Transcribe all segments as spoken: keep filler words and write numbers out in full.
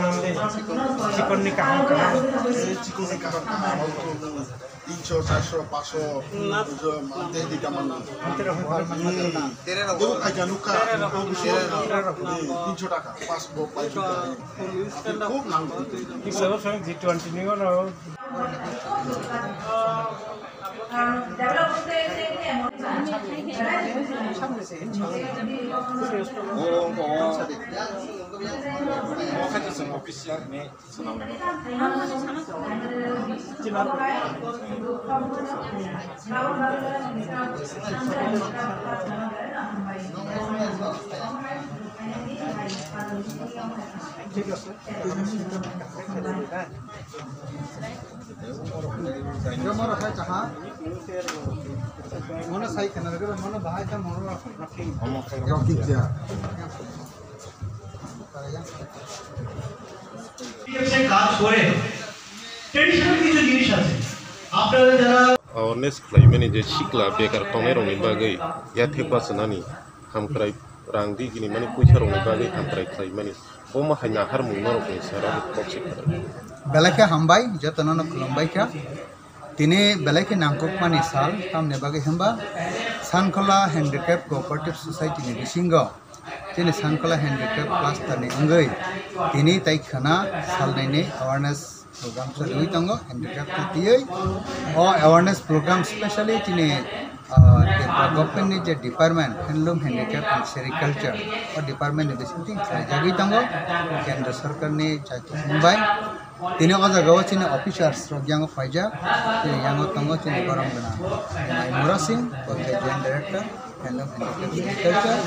Chikon ni kaham kaham. Chikon ni kaham kaham. Tinso, charso, paso, na. Bujo, mante di kamang. Mante rok. Hmm. Tere rok. Tere rok. Tere rok. Tinso taka, pas bo pai juta. Khub nang. Isa bo sang G twenty ni ono. Mono sai khana, mono bahai ta mono. Rokik ya. কাজ করে ট্রেডিশনাল কিছু জিনিস আছে আপনারা যারা Awareness khlaimani je sikla bekar tongnai rokni bagwi yathek bachanani hamkrai rang di gini mani puisa rokni bagwi hamkrai khlaimani bo ma hai naharmung norokni sara kok se kha. Belai khe hambai, jotono no khulumbai kha. Tini belai khe nangkukmani sal, tamni bagwi hwnba Sankhola Handicraft Cooperative Society ni bisingo chini Sankhola Handicraft Cluster ni wngwi tini tai khwna salnwi ni awareness program choliwi tongo handicraft ni twiwi. O awareness program specially chini, ah, Tripura government ni je department, handloom, handicraft and sericulture, o department ni bisingtwi khlaijagwi tongo Kendra Sarkar ni jaitu bai. Tini o jaga o chini officers rok yango phaijak, chini yango tongo chini borom gwnang Nai Mura Singh, bo khe joint director, Handloom Handicraft Sericulture,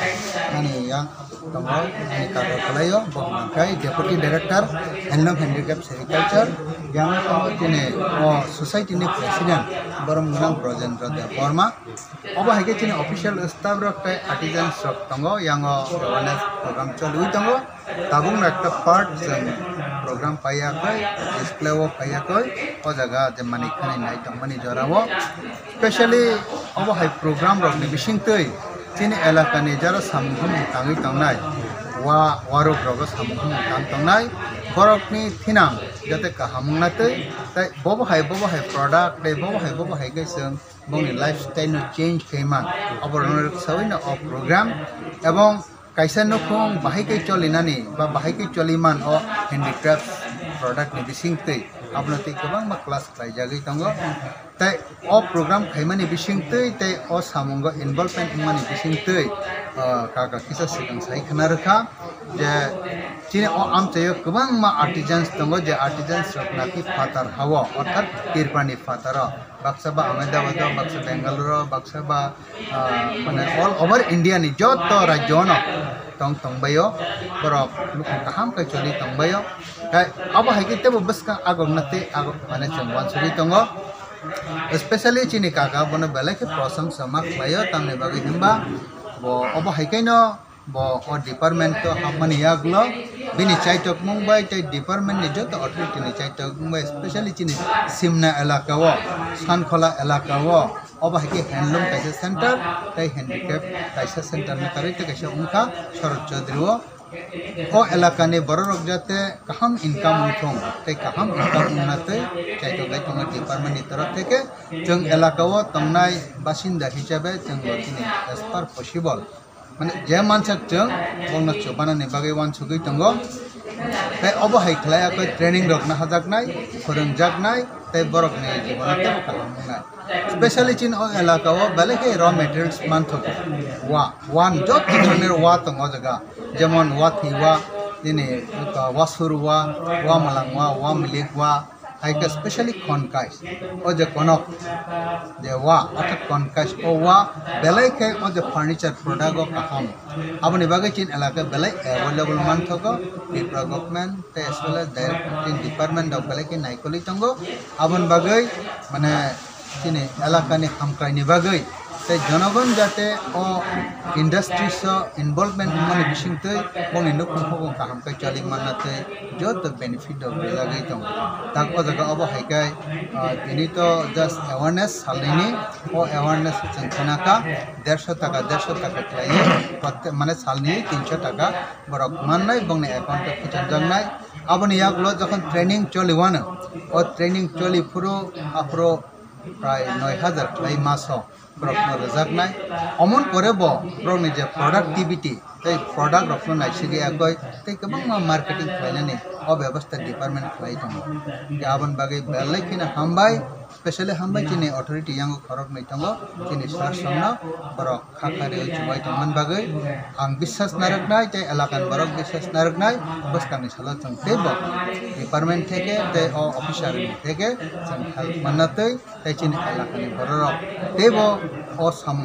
ani yang tongo, ani kago kalaio, bo hwnkhai Deputy Director Handloom Handicraft Sericulture, yang tongo chini o society ni president, borom gwnang Brojendra Deb Borma. Obo hai khe chini official staff rok tei artisans rok tongo, yang o awareness program choliwi tongo. Tabukno ekta part chwng program paiyakwi, display o paiyakwi, o jaga je manwi khani nai tongmani jorao. Specially obo hai program rokni bisingtwi chini elakani jara samung hamung tangwi tongnai, wa warok rogo samung hamung tang tongnai, borokni thinang jate kaham wngna twi, tei bobo hai bobo hai product tei bobo hai bobo hai khe chwng bongni lifestyle no change khe man, oborokno rwksawi no o program. Ebong kaisa nukhung bahai khe cholinani ba bahai khe choliman o handicraft product ni bisingtwi abono tei kwbangma class khlaijagwi tongo. Tei o program khaimani bisingtwi tei o samungo involvement wngmani bisingtwi, ah, kaka kisa swkang sai khna rwkha je chini o amchaio kwbangma artisans tongo, je artisans rok naki phatar hao orthat Tripura ni phataro. Baksa ba Ahmedabad o, baksa Bangalore o, baksa ba, ah, mane all over India ni joto rajyo no tong tongbaio. Borok nukhung kaham khe choli tongbaio. Tei abo hai khe tebo bwskang agok na tei agok mane chwng uansugwi tongo. Especially chini kaka bono belai khe prosongsa ma khlaio, tamni bagwi hwnba bo obo hai khe no bo o department o hapmani yagulo bini chaitokmung bai tei department ni joto authority ni chaitokmung bai, specially chini Simna elaka o, Sankhola elaka o, obo hai khe handloom kaisa center tei handicraft kaisa center ni karwi tei kaisa wngkha Sharad Chaudhary o. O elaka ni borok rok jate kaham income wngthung tei kaham income wngna tei chaitok lai tongo department ni torof theke. Chwng elaka o tongnai basinda hisabe chwng bo chini as per possible mane je mansak chwng bongno chubanani bagwi uansugwi tongo. Tei obo hai khlai akoi training rok nahajaknai, phwrwngjaknai tei borokni jibono teibo kaham wngnai. Specially chini o elaka o belai khe raw materials manthogo. Wa, wa ni joto dhoroner wa tongo o jaga, jemon wa thwi wa, nini wa sur wa, wa mwlang wa, wa milik wa, hai khe specially khon kais, o je konok je wa, orthat khon kais o wa belai khe o je furniture product o kaham. Aboni bagwi chini elaka belai available manthogo, Tripura government tei as well as direct chini department rok belai khe naikolwi tongo. Aboni bagwi mane chini elakani hamkraini bagwi tei jonogon jate o industries o involvement wngmani bisingtwi bongni nukhung phukung kaham khe choli manna tei joto benefit rok rijagwi tongo. Tak o jaga obo hai khe, ah, tini to just awareness salnini, o awareness chwng khna kha derso taka, derso taka khlaiwi, prote-, mane salni tinso taka borok mannai, bongni account o khichamjaknai. Aboni yagulo jokhon training choli wano, o training choli phuru aphuru prai noi hajar khlai maso borokno rwjaknai. Omon pore bo borokni je productivity tei product rokno naisigwi yakoi tei kwbangma marketing khlainani o bebostha department khlai tongo. Aboni bagwi belai kheno hambai, specially hambai chini authority yango khoroknwi tongo, chini sir songno borok kha kha rwi chubai tongmani bagwi ang biswas narwknai tei elakani borok biswas narwknai. Bwskangni salo chwng teibo department theke tei o officer theke chwng help manna twi tei chini elakani bororok teibo o samung